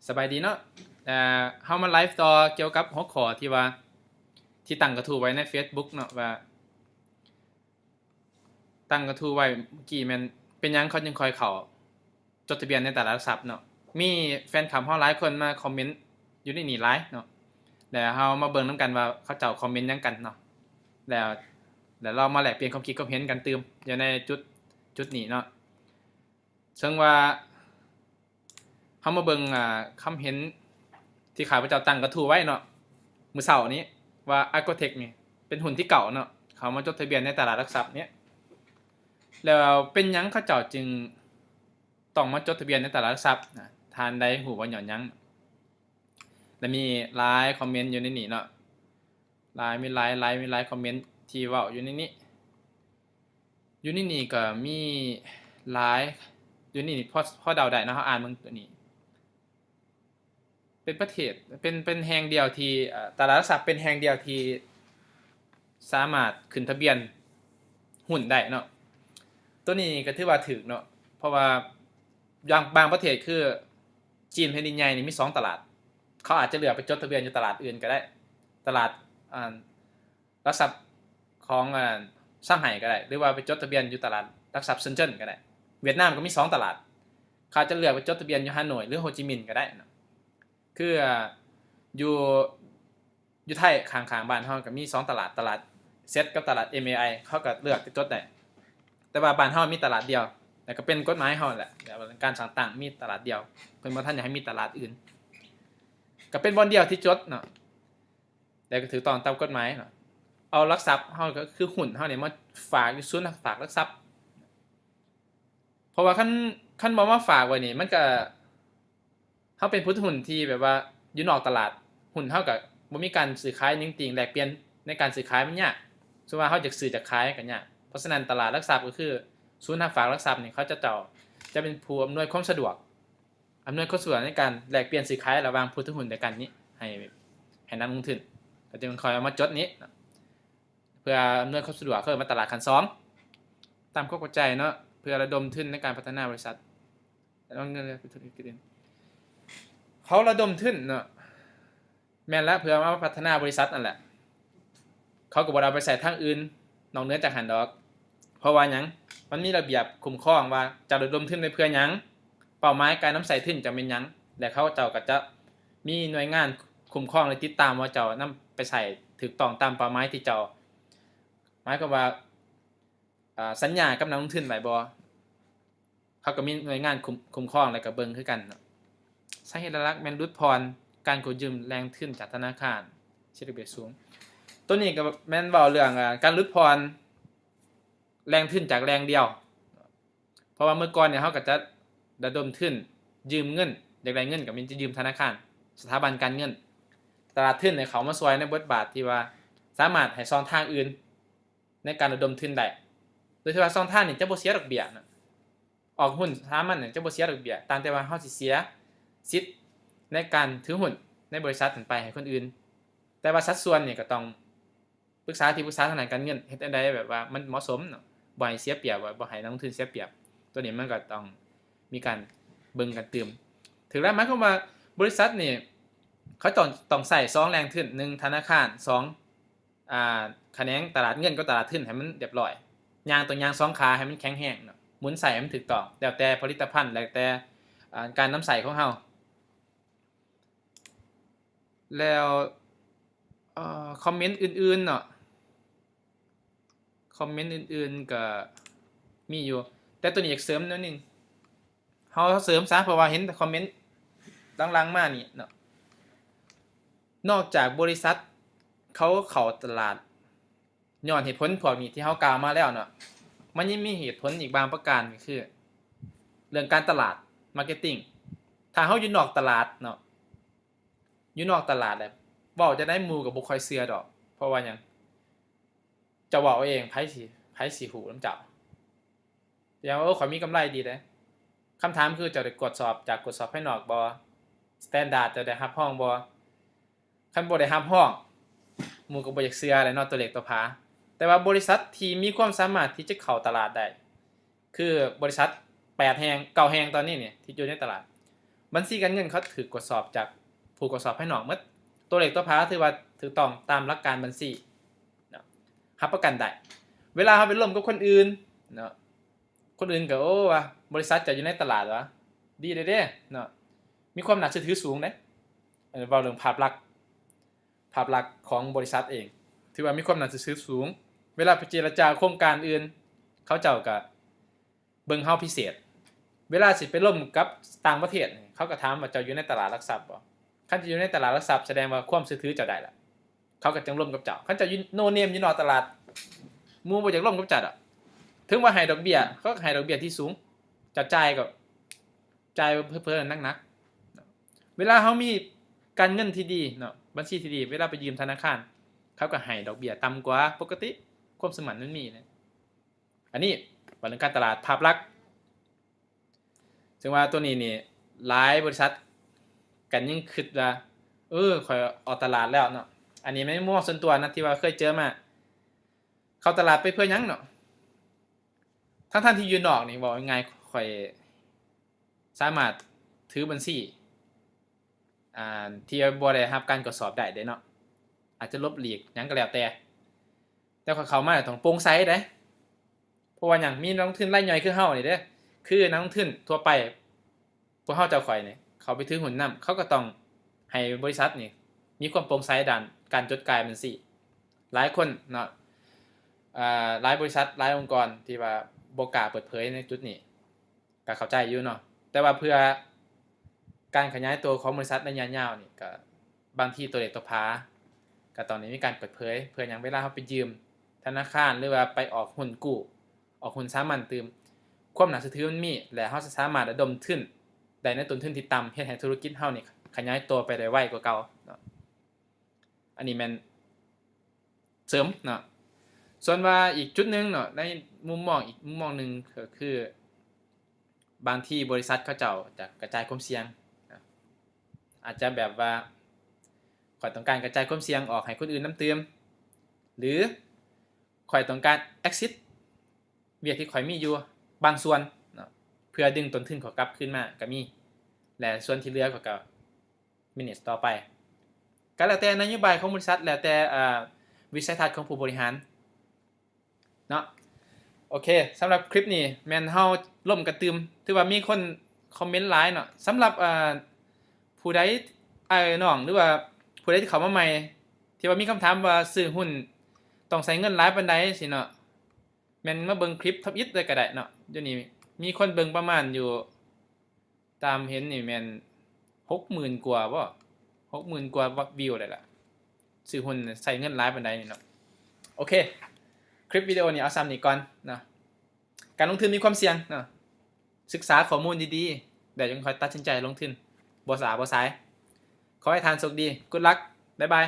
ສະບາຍດີເນາະ ເຮົາມາໄລຟ໌ຕໍ່ກ່ຽວກັບຫົວຂໍ້ທີ່ວ່າ ທີ່ຕັ້ງກະທູ້ໄວ້ໃນເຟສບຸກເນາະ ວ່າຕັ້ງກະທູ້ໄວ້ເມື່ອກີ້ແມ່ນເປັນຫຍັງເຂົາຈຶ່ງຄ່ອຍເຂົ້າຈົດທະບຽນໃນຕະຫຼາດຫຼັກຊັບເນາະ. ມີແຟນຄລັບເຮົາຫຼາຍຄົນມາຄອມເມັນຢູ່ໃນນີ້ຫຼາຍເນາະ ແລ້ວເຮົາມາເບິ່ງນຳກັນວ່າເຂົາເຈົ້າຄອມເມັນຫຍັງກັນເນາະ ແລ້ວ ແລ້ວລອງມາແລກປ່ຽນຄວາມຄິດຄວາມເຫັນກັນຕື່ມຢູ່ໃນຈຸດ ຈຸດນີ້ເນາະ. ເຊິ່ງວ່າເຮົາມາເບິ່ງ ອ່າ ຄຳເຫັນທີ່ຂ້າພະເຈົ້າຕັ້ງກະທູ້ໄວ້ເນາະ ມື້ເຊົ້ານີ້ ວ່າ Agrotech ນີ້ເປັນຫຸ້ນທີເກົ້າເນາະ ເຂົ້າມາຈົດທະບຽນໃນຕະຫຼາດຫຼັກຊັບນີ້ ແລ້ວເປັນຫຍັງເຂົາເຈົ້າຈຶ່ງຕ້ອງມາຈົດທະບຽນໃນຕະຫຼາດຫຼັກຊັບນະ? ທ່ານໃດຮູ້ວ່າຍ້ອນຫຍັງ? ແລະມີຫຼາຍຄອມເມັນຢູ່ໃນນີ້ເນາະ ຫຼາຍ ມີຫຼາຍ ຫຼາຍ ມີຫຼາຍຄອມເມັນທີ່ເວົ້າຢູ່ໃນນີ້. ຢູ່ໃນນີ້ກໍມີຫຼາຍ ຢູ່ໃນນີ້ພໍ ພໍເດົາໄດ້ເນາະ ເຮົາອ່ານເບິ່ງຕົວນີ້ ເປັນປະເທດ ເປັນ ເປັນແຫ່ງດຽວທີ່ ເອີ ຕະຫຼາດຫຼັກຊັບເປັນແຫ່ງດຽວທີ່ສາມາດຂຶ້ນທະບຽນຫຸ້ນໄດ້ເນາະ. ຕົວນີ້ກໍຖືວ່າຖືກເນາະ ເພາະວ່າບາງ ບາງປະເທດຄືຈີນແຜ່ນດິນໃຫຍ່ນີ້ມີສອງຕະຫຼາດ ເຂົາອາດຈະເລືອກໄປຈົດທະບຽນຢູ່ຕະຫຼາດອື່ນກໍໄດ້ ຕະຫຼາດ ອ່າ ຫຼັກຊັບຂອງ ເອີ ຊາງໄຫກໍໄດ້ ຫຼືວ່າໄປຈົດທະບຽນຢູ່ຕະຫຼາດຫຼັກຊັບເຊິນເຈິນກໍໄດ້. ຫວຽດນາມກໍມີສອງຕະຫຼາດ ເຂົາອາດຈະເລືອກໄປຈົດທະບຽນຢູ່ຮ່າໂນ້ຍ ຫຼື ໂຮຈິມິນກໍໄດ້ເນາະ. ຄື ອ່າ ຢູ່ ຢູ່ໄທຂ້າງໆບ້ານເຮົາກໍມີສອງຕະຫຼາດ ຕະຫຼາດເຊັດກັບຕະຫຼາດເອັມເອໄອ ເຂົາກໍເລືອກໄປຈົດໄດ້ ແຕ່ວ່າບ້ານເຮົາມີຕະຫຼາດດຽວ ແລ້ວກໍເປັນກົດໝາຍເຮົາແຫຼະ ແລ້ວການສ້າງຕັ້ງມີຕະຫຼາດດຽວ ເພິ່ນບໍ່ທັນຢາກໃຫ້ມີຕະຫຼາດອື່ນ ກໍເປັນບ່ອນດຽວທີ່ຈົດເນາະ ແລ້ວກໍຖືກຕ້ອງຕາມກົດໝາຍເນາະ. ເອົາຫຼັກຊັບເຮົາ ກໍຄືຫຸ້ນເຮົານີ້ມາຝາກຢູ່ສູນຝາກຫຼັກຊັບ ເພາະວ່າຄັນ ຄັນບໍ່ມາຝາກໄວ້ນີ້ ມັນກໍ ເຮົາເປັນຜູ້ຖືຫຸ້ນທີ່ແບບວ່າຢູ່ນອກຕະຫຼາດ ຫຸ້ນເຮົາກໍບໍ່ມີການຊື້ຂາຍ ຍິງຕິ່ງແລກປ່ຽນໃນການຊື້ຂາຍມັນຍາກ ສົມມຸດວ່າເຮົາຢາກຊື້ຈາກຂາຍກໍຍາກ. ເພາະສະນັ້ນຕະຫຼາດຫຼັກຊັບກໍຄືສູນຮັບຝາກຫຼັກຊັບນີ້ ເຂົາເຈົ້າຈະເປັນຜູ້ອຳນວຍຄວາມສະດວກ ອຳນວຍຄວາມສະດວກໃນການແລກປ່ຽນຊື້ຂາຍລະຫວ່າງຜູ້ຖືຫຸ້ນດ້ວຍກັນນີ້ ໃຫ້ ໃຫ້ນັກລົງທຶນ ກໍຈຶ່ງຄ່ອຍເອົາມາຈົດນີ້ ເພື່ອອຳນວຍຄວາມສະດວກ ເຂົາເອີ້ນວ່າຕະຫຼາດຂັ້ນສອງ ຕາມຄວາມເຂົ້າໃຈເນາະ ເພື່ອລະດົມທຶນໃນການພັດທະນາບໍລິສັດ ເຂົາລະດົມທຶນເນາະ ແມ່ນລະ ເພື່ອມາພັດທະນາບໍລິສັດນັ້ນແຫຼະ ເຂົາກໍບໍ່ໄດ້ເອົາໄປໃຊ້ທາງອື່ນນອກເໜືອຈາກຫັ້ນດອກ. ເພາະວ່າຫຍັງ? ມັນມີລະບຽບຄຸ້ມຄອງວ່າເຈົ້າລະດົມທຶນໄປເພື່ອຫຍັງ, ເປົ້າໝາຍການນຳໃຊ້ທຶນເຈົ້າແມ່ນຫຍັງ ແລະ ເຂົາເຈົ້າກໍຈະມີໜ່ວຍງານຄຸ້ມຄອງ ແລະ ຕິດຕາມວ່າເຈົ້ານຳໄປໃຊ້ຖືກຕ້ອງຕາມເປົ້າໝາຍທີ່ເຈົ້າ ໝາຍຄວາມວ່າ ອາ ສັນຍາກັບນັກລົງທຶນໄວ້ບໍ່. ເຂົາກໍມີໜ່ວຍງານຄຸ້ມ ຄຸ້ມຄອງ ແລ້ວກໍເບິ່ງຄືກັນເນາະ. ສາເຫດຫຼັກໆແມ່ນຫຼຸດຜ່ອນການກູ້ຢືມແຫຼ່ງທຶນຈາກທະນາຄານ ເສດດອກເບ້ຍສູງ. ໂຕນີ້ກໍແມ່ນເວົ້າເລື່ອງ ອາ ການຫຼຸດຜ່ອນແຫຼ່ງທຶນຈາກແຫຼ່ງດຽວ ເພາະວ່າເມື່ອກ່ອນນີ້ເຮົາກໍຈະລະດົມທຶນຢືມເງິນ ຢາກໄດ້ເງິນກໍແມ່ນຈະຢືມທະນາຄານ ສະຖາບັນການເງິນ. ຕະຫຼາດທຶນນີ້ເຂົ້າມາຊ່ວຍໃນບົດບາດທີ່ວ່າສາມາດໃຫ້ຊ່ອງທາງອື່ນ ໃນການລະດົມທຶນໄດ້ ໂດຍທີ່ວ່າຊ່ອງທາງນີ້ຈະບໍ່ເສຍດອກເບ້ຍນະ ອອກຫຸ້ນສາມັນນີ້ຈະບໍ່ເສຍດອກເບ້ຍ ຕ່າງແຕ່ວ່າເຮົາຊິເສຍສິດໃນການຖືຫຸ້ນໃນບໍລິສັດນັ້ນໄປໃຫ້ຄົນອື່ນ. ແຕ່ວ່າສັດສ່ວນນີ້ກໍຕ້ອງປຶກສາທີ່ປຶກສາທາງດ້ານການເງິນ ເຮັດແນວໃດແບບວ່າມັນເໝາະສົມເນາະ ບໍ່ໃຫ້ເສຍປຽບ ບໍ່ໃຫ້ນັກລົງທຶນເສຍປຽບ. ໂຕນີ້ມັນກໍຕ້ອງມີການເບິ່ງກັນຕື່ມ. ຖືກແລ້ວ ໝາຍຄວາມວ່າບໍລິສັດນີ້ເຂົາຕ້ອງ ຕ້ອງໃຊ້ສອງແຫຼ່ງທຶນ ໜຶ່ງທະນາຄານ ສອງ ອ່າ ຂະແໜງຕະຫຼາດເງິນກັບຕະຫຼາດທຶນໃຫ້ມັນຮຽບຮ້ອຍ ຍ່າງ ຕ້ອງຍ່າງສອງຂາໃຫ້ມັນແຂງແຮງເນາະ ໝູນໃຊ້ໃຫ້ມັນຖືກຕ້ອງ ແລ້ວແຕ່ຜະລິດຕະພັນ ແລ້ວແຕ່ ອ່າ ການນຳໃຊ້ຂອງເຮົາ. ແລ້ວ ເອີ ຄອມເມັນອື່ນໆເນາະ ຄອມເມັນອື່ນໆກໍມີຢູ່ ແຕ່ໂຕນີ້ຢາກເສີມໜ້ອຍໜຶ່ງ ເຮົາເສີມຊະ ເພາະວ່າເຫັນແຕ່ຄອມເມັນຫຼັງໆມານີ້ເນາະ ນອກຈາກບໍລິສັດເຂົາເຂົ້າຕະຫຼາດຍ້ອນເຫດຜົນພວກນີ້ທີ່ເຮົາກ່າວມາແລ້ວເນາະ ມັນຍັງມີເຫດຜົນອີກບາງປະການ ກໍຄືເລື່ອງການຕະຫຼາດ marketing. ຖ້າເຮົາຢູ່ນອກຕະຫຼາດເນາະ ຢູ່ນອກຕະຫຼາດແຫຼະ ເວົ້າຈັ່ງໃດໝູ່ກໍບໍ່ຄ່ອຍເຊື່ອດອກ. ເພາະວ່າຫຍັງ? ເຈົ້າເວົ້າເອງ ໃຜຊິ ໃຜຊິຮູ້ນຳເຈົ້າ? ຢ່າງວ່າ ໂອ້ ຂ້ອຍມີກຳໄລດີເດ້. ຄຳຖາມຄື ເຈົ້າໄດ້ກວດສອບ ຈາກກວດສອບພາຍນອກບໍ່? ສະແຕນດາດເຈົ້າໄດ້ຮັບຮອງບໍ່? ຄັນບໍ່ໄດ້ຮັບຮອງ ໝູ່ກໍບໍ່ຢາກເຊື່ອແຫຼະເນາະ ຕົວເລກຕົວຜາ. ແຕ່ວ່າບໍລິສັດທີ່ມີຄວາມສາມາດທີ່ຈະເຂົ້າຕະຫຼາດໄດ້ ຄືບໍລິສັດແປດແຫ່ງ ເກົ້າແຫ່ງຕອນນີ້ນີ້ ທີ່ຢູ່ໃນຕະຫຼາດ ບັນຊີການເງິນເຂົາຖືກກວດສອບຈາກຜູ້ກວດສອບພາຍນອກໝົດ, ຕົວເລກຕົວພາຖືວ່າຖືກຕ້ອງຕາມຫຼັກການບັນຊີເນາະ, ຮັບປະກັນໄດ້. ເວລາເຮົາໄປລົມກັບຄົນອື່ນເນາະ, ຄົນອື່ນກໍ ໂອ້ ວ່າບໍລິສັດເຈົ້າຢູ່ໃນຕະຫຼາດຫວາ ດີເດ້ເນາະ, ມີຄວາມໜ້າເຊື່ອຖືສູງເດ້. ເວົ້າເລື່ອງພາບລັກ ພາບລັກຂອງບໍລິສັດເອງ ຖືວ່າມີຄວາມໜ້າເຊື່ອຖືສູງ. ເວລາໄປເຈລະຈາໂຄງການອື່ນ ເຂົາເຈົ້າກໍເບິ່ງເຮົາພິເສດ. ເວລາຊິໄປລົມກັບຕ່າງປະເທດ ເຂົາກໍຖາມວ່າເຈົ້າຢູ່ໃນຕະຫຼາດຫຼັກຊັບບໍ່? ຄັນເຈົ້າຢູ່ໃນຕະຫຼາດຫຼັກຊັບ ສະແດງວ່າຄວາມເຊື່ອຖືເຈົ້າໄດ້ລະ, ເຂົາກໍຈຶ່ງລົມກັບເຈົ້າ. ຄັນເຈົ້າຢູ່ no name ຢູ່ນອກຕະຫຼາດ ໝູ່ບໍ່ຢາກລົມກັບເຈົ້າດອກ, ເຖິງວ່າໃຫ້ດອກເບ້ຍ ເຂົາກໍໃຫ້ດອກເບ້ຍທີ່ສູງ, ເຈົ້າຈ່າຍກໍຈ່າຍເພີ້ໆໜັກໆ. ເວລາເຮົາມີການເງິນທີ່ດີເນາະ, ບັນຊີທີ່ດີ, ເວລາໄປຢືມທະນາຄານ ເຂົາກໍໃຫ້ດອກເບ້ຍຕ່ຳກວ່າປົກກະຕິ, ຄວາມເຊື່ອໝັ້ນມັນມີເດ້. ອັນນີ້ເວົ້າເລື່ອງການຕະຫຼາດ ພາບລັກ. ເຊິ່ງວ່າຕົວນີ້ນີ້ ຫຼາຍບໍລິສັດກໍຍັງຄິດວ່າ ເອີ ຂ້ອຍອອກຕະຫຼາດແລ້ວເນາະ. ອັນນີ້ແມ່ນມຸມມອງສ່ວນຕົວນະ ທີ່ວ່າເຄີຍເຈີມາ. ເຂົ້າຕະຫຼາດໄປເພື່ອຫຍັງເນາະ? ທັງໆທີ່ຢູ່ນອກນີ້ ເວົ້າງ່າຍໆ ຂ້ອຍສາມາດຖືບັນຊີ ອ່າ ທີ່ບໍ່ໄດ້ຮັບການກວດສອບໄດ້ເດ້ເນາະ, ອາດຈະຫຼົບຫຼີກຫຍັງກໍແລ້ວແຕ່. ແຕ່ຂ້ອຍເຂົ້າມາຕ້ອງໂປ່ງໃສເດ້, ເພາະວ່າຫຍັງ? ມີນັກລົງທຶນລາຍຍ່ອຍຄືເຮົານີ້ເດ້, ຄືນັກລົງທຶນທົ່ວໄປ ພວກເຮົາເຈົ້າຂ້ອຍນີ້ ເຂົ້າໄປຖືຫຸ້ນນຳ, ເຂົາກໍຕ້ອງໃຫ້ບໍລິສັດນີ້ມີຄວາມໂປ່ງໃສດ້ານການຈົດຈ່າຍບັນຊີ. ຫຼາຍຄົນເນາະ, ເອີ ຫຼາຍບໍລິສັດ ຫຼາຍອົງກອນທີ່ວ່າບໍ່ກ້າເປີດເຜີຍໃນຈຸດນີ້ ກໍເຂົ້າໃຈຢູ່ເນາະ, ແຕ່ວ່າເພື່ອການຂະຫຍາຍຕົວຂອງບໍລິສັດໄລຍະຍາວນີ້ ກໍບາງທີຕົວເລກຕົວພາກໍຕ້ອງໄດ້ມີການເປີດເຜີຍ. ເພື່ອຫຍັງ? ເວລາເຮົາໄປຢືມທະນາຄານ ຫຼືວ່າໄປອອກຫຸ້ນກູ້, ອອກຫຸ້ນສາມັນຕື່ມ, ຄວາມໜ້າເຊື່ອຖືມັນມີ ແລະ ເຮົາຈະສາມາດລະດົມທຶນໄດ້ໃນຕົ້ນທຶນທີ່ຕ່ຳ, ເຮັດໃຫ້ທຸລະກິດເຮົານີ້ຂະຫຍາຍຕົວໄປໄດ້ໄວກວ່າເກົ່າເນາະ. ອັນນີ້ແມ່ນເສີມເນາະ. ສ່ວນວ່າອີກຈຸດໜຶ່ງເນາະ, ໃນມຸມມອງອີກມຸມມອງໜຶ່ງ ກໍຄືບາງທີບໍລິສັດເຂົາເຈົ້າຈະກະຈາຍຄວາມສ່ຽງນະ, ອາດຈະແບບວ່າ ຂ້ອຍຕ້ອງການກະຈາຍຄວາມສ່ຽງອອກໃຫ້ຄົນອື່ນນຳຕື່ມ ຫຼື ຂ້ອຍຕ້ອງການ exit ວຽກທີ່ຂ້ອຍມີຢູ່ບາງສ່ວນເນາະ ເພື່ອດຶງຕົ້ນທຶນຂ້ອຍກັບຄືນມາກໍມີ ແລະ ສ່ວນທີ່ເຫຼືອຂ້ອຍກໍ manage ຕໍ່ໄປ. ກໍແລ້ວແຕ່ນະໂຍບາຍຂອງບໍລິສັດ, ແລ້ວແຕ່ ເອີ ວິໄສທັດຂອງຜູ້ບໍລິຫານເນາະ. ໂອເຄ, ສຳລັບຄລິບນີ້ແມ່ນເຮົາລົມກັນຕື່ມ, ຖືວ່າມີຄົນຄອມເມັນຫຼາຍເນາະ. ສຳລັບ ເອີ ຜູ້ໃດ ອ້າຍນ້ອງ ຫຼືວ່າຜູ້ໃດທີ່ເຂົ້າມາໃໝ່ ທີ່ວ່າມີຄຳຖາມວ່າຊື້ຫຸ້ນຕ້ອງໃຊ້ເງິນຫຼາຍປານໃດຊີ້ເນາະ, ແມ່ນມາເບິ່ງຄລິບທຳອິດເລີຍກໍໄດ້ເນາະ. ດຽວນີ້ມີຄົນເບິ່ງປະມານຢູ່ ຕາມເຫັນນີ້ແມ່ນຫົກໝື່ນກວ່າບໍ? ຫົກໝື່ນກວ່າວິວໄດ້ລະ. ຊື້ຫຸ້ນໃຊ້ເງິນຫຼາຍປານໃດນີ້ເນາະ. ໂອເຄ, ຄລິບວິດີໂອນີ້ເອົາສ່ຳນີ້ກ່ອນເນາະ. ການລົງທຶນມີຄວາມສ່ຽງເນາະ, ສຶກສາຂໍ້ມູນດີໆ ແລ້ວຈຶ່ງຄ່ອຍຕັດສິນໃຈລົງທຶນ, ບໍ່ຊ້າບໍ່ສາຍ. ຂໍໃຫ້ທ່ານໂຊກດີ. Good luck. ບາຍບາຍ.